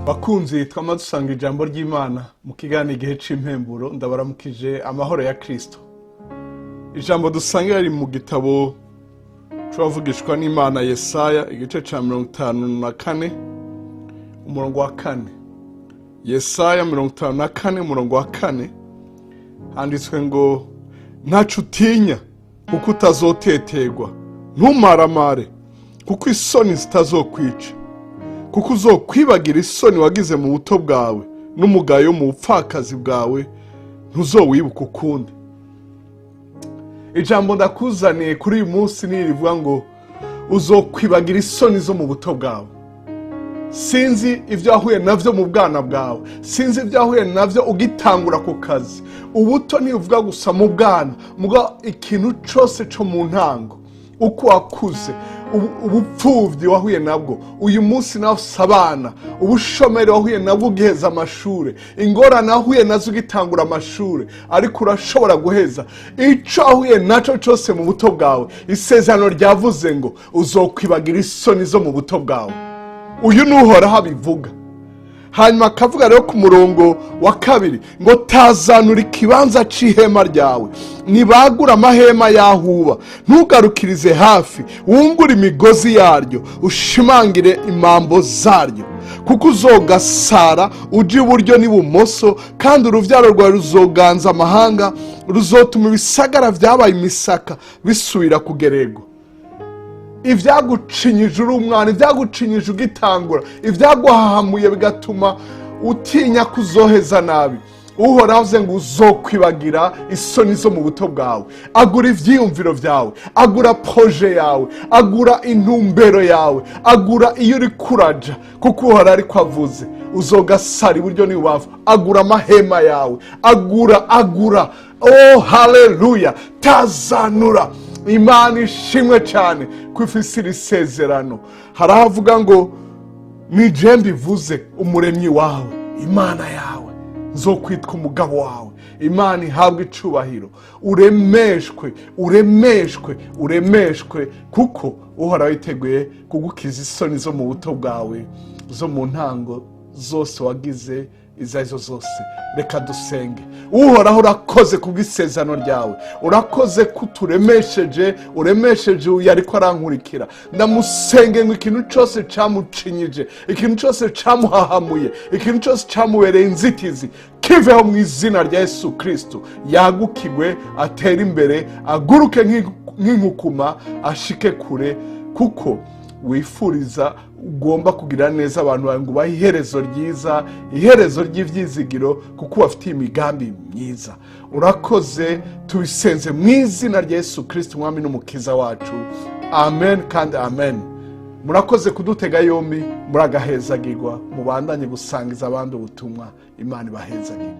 Bakunzi twama dusanga ijambo ry'Imana mu kiganiro Igihe c'Impemburo, ndabaramukije amahoro ya Kristo. Ijambo dusanga riri mu gitabo c'uwavugishwa n'Imana Yesaya, igice ca 54, umurongo wa 4. Yesaya 54, umurongo wa 4, handitswe ngo: "Ntaco utinya kuko utazotetegwa, ntumaramare kuko isoni zitazokwica, kuko uzokwibagira isoni wagize mu buto bwawe, n'umugayo mu bupfakazi bwawe ntuzowibuka ukundi." Ijambo ndakuzaniye kuri uyu munsi ni rivuga ngo uzokwibagira isoni zo mu buto bwawe. Sinzi ibyo wahuye navyo mu bwana bwawe, sinzi ibyo wahuye navyo ugitangura ku kazi. Ubuto ntibuvuga gusa mu bwana, muga ikintu cose co mu ntango, uko wakuze, ubupfuvyi wahuye nabwo, uyu munsi nawe ufise abana, ubushomeri wahuye nabwo ugiheza amashure, ingorane wahuye nazo ugitangura amashure, ariko urashobora guheza. Ico wahuye naco cose mu buto bwawe, isezerano ryavuze ngo uzokwibagira isoni zo mu buto bwawe. Uyu ni Uhoraho abivuga. Hanyuma akavuga rero ku murongo wa 2 ngo: "Tazanura ikibanza c'ihema ryawe, nibagura amahema yahuba, ntugarukirize hafi, wungure imigozi yaryo, ushimangire imambo zaryo, kuko uzogasara uja iburyo n'ibumoso, kandi uruvyaro rwawe ruzoganza amahanga, ruzotuma ibisagara vyabaye imisaka bisubira kugererwa." Ibyagucinyije uri umwana, ibyagucinyije ugitangura, ibyaguhahamuye bigatuma utinya kuzoheza nabi, Uhoraho avuze ngo uzokwibagira isoni zo mu buto bwawe. Agura ivyiyumviro vyawe, agura projet yawe, agura intumbero yawe, agura iyo uri kuraja, kuko Uhoraho ariko avuze: uzogasara iburyo n'ibubamfu. Agura amahema yawe, agura, agura. Oh, haleluya! Tazanura. Imana ishimwe cyane ko ifise iri sezerano. Hari aho avuga ngo: "Ni je mbivuze, umuremyi wawe, Imana yawe, nzokwitwa umugabo wawe." Imana ihabwa icubahiro. Uremeshwe, uremeshwe, uremeshwe, kuko Uhoraho yiteguye kugukiza isoni zo mu buto bwawe, zo mu ntango zose wagize, izo arizo zose. Reka dusenge. Uhoraho, urakoze kubw'isezerano ryawe, urakoze ko uturemesheje, uremesheje uyu ariko arankurikira. Ndamusenge ngo ikintu cyose cyamucinyije, ikintu cyose cyamuhahamuye, ikintu cyose cyamubereye inzitizi kiveho mu izina rya Yesu Kristo. Yagukigwe, atere imbere, aguruke nk'inkukuma, ashike kure, kuko wifuriza ugomba kugira neza abantu bawe ngo ubahe iherezo ryiza, iherezo ry'ibyizigiro, kuko ubafitiye imigambi myiza. Urakoze. Tubisenze mu izina rya Yesu Kristo, umwami n'umukiza wacu. Amen kandi amen. Murakoze kudutega yombi, muragahezagirwa. Mubandanye gusangiza abandi ubutumwa. Imana ibahezagire.